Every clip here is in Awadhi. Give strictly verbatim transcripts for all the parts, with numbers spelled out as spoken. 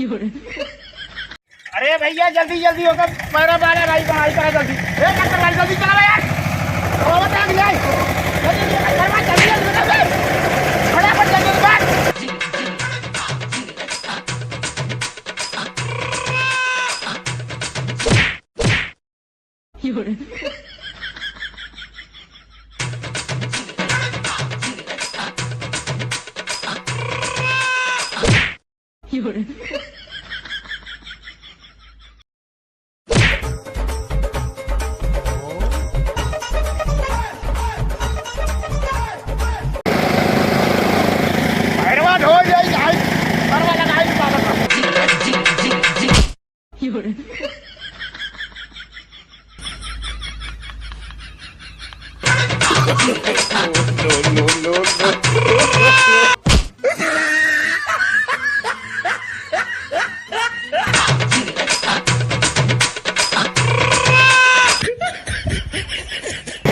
अरे भैया, जल्दी जल्दी होकर पैरा वाला भाई बनाई करा जल्दी। ए डॉक्टर भाई, जल्दी चला यार। वो बता दिया। जल्दी जल्दी करवा, जल्दी जल्दी बता दे। फटाफट जल्दी बता। भैरवा ढोल जाई, आई, परवा लगाई बाबा का।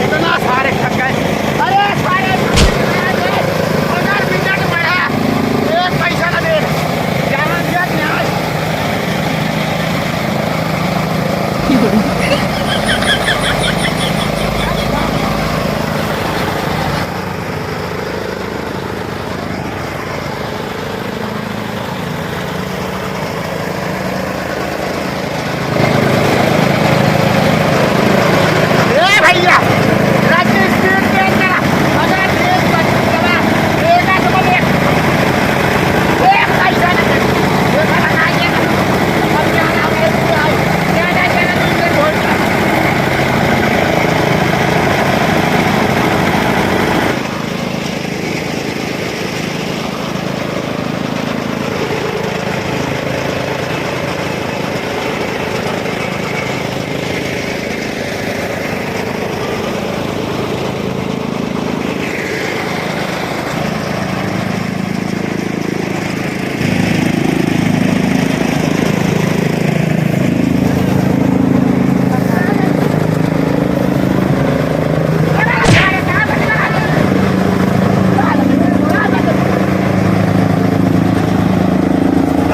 इतना सारे थक गए। अरे सारे अगर मिनट बढ़ा, एक पैसा ना दे। जाना दिया न्याय। ए भैया, राज्य स्पीड ब्रेक करा। अगर तेज गति चला, तेज गति चला, एक पैसा ना दे। देखा ना, ना, ये ना। अब क्या ना, मैं भी आई। क्या ना, क्या ना, तुमने बोल दिया।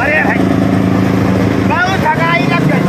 अरे भाई, बहुत थकाई लग गई।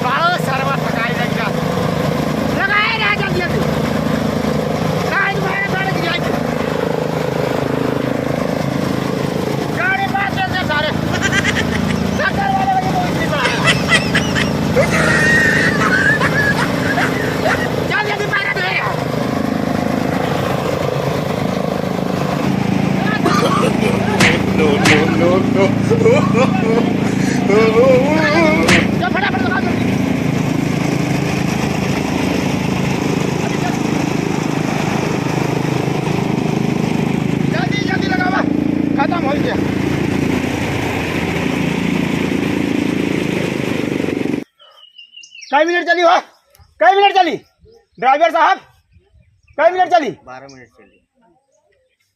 बहुत सरवा थकाई लग गया। लगाए रहा जल्दी जल्दी। काहे तुम्हारे गाड़ी गिराई? गाड़ी पास कर दे सारे। सब करवा दे, मुझे कोई नहीं पड़ा। चल जल्दी पैरा दे यार। No, no, no, no। चल फटाफट लगा जल्दी। जल्दी, जल्दी लगावा। खतम हो गया। कई मिनट चली हो? कई मिनट चली? ड्राइवर साहब, कई मिनट चली? बारह मिनट चली।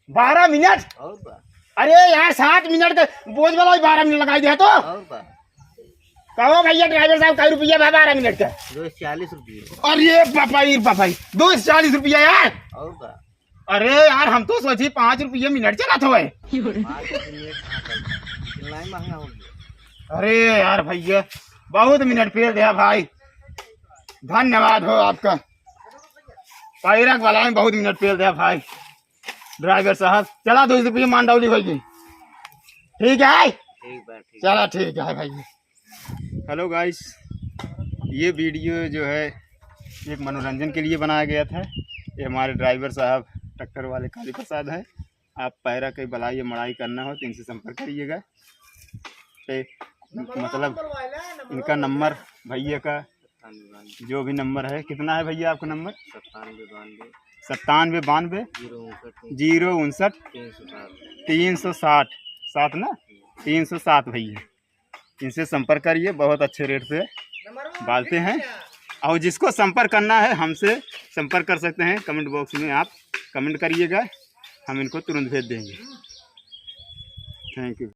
बारह मिनट? और बा। अरे यार, सात मिनट के बोझ वाला ही बारह मिनट लगाई दिया तो। और बा। कहो भैया ड्राइवर साहब, कई रुपया बा बारह मिनट का? दो सौ चालीस रुपये। अरे बापा रे बापा रे, दो सौ चालीस रुपया यार। और बा। अरे यार, हम तो सोची पाँच रुपया मिनट चलत होए। पाँच मिनट कहाँ चलता? इतना ही महंगा हो गया। अरे यार भैया, बहुत मिनट पेल दिया भाई, धन्यवाद हो आपका। पैरक वाला में बहुत मिनट पेल दिया भाई। ड्राइवर साहब, चला दो रुपये मान डाउली भाई जी। ठीक है, ठीक बा, ठीक। चला, ठीक है भाई। हेलो गाइस, ये वीडियो जो है एक मनोरंजन के लिए बनाया गया था। ये हमारे ड्राइवर साहब, ट्रैक्टर वाले काली प्रसाद हैं। आप पैरा के बलाई या मड़ाई करना हो तो इनसे संपर्क करिएगा। ते, मतलब, इनका नंबर, भैया का जो भी नंबर है, कितना है भैया आपका नंबर? सत्तानवे बानवे। सत्तानवे बानवे। जीरो उनसठ। जीरो उनसठ। तीन सौ सात। तीन सौ सात, सात ना? तीन सौ सात भैया। इनसे संपर्क करिए, बहुत अच्छे रेट से बालते हैं। और जिसको संपर्क करना है, हमसे संपर्क कर सकते हैं। कमेंट बॉक्स में आप कमेंट करिएगा, हम इनको तुरंत भेज देंगे। थैंक यू।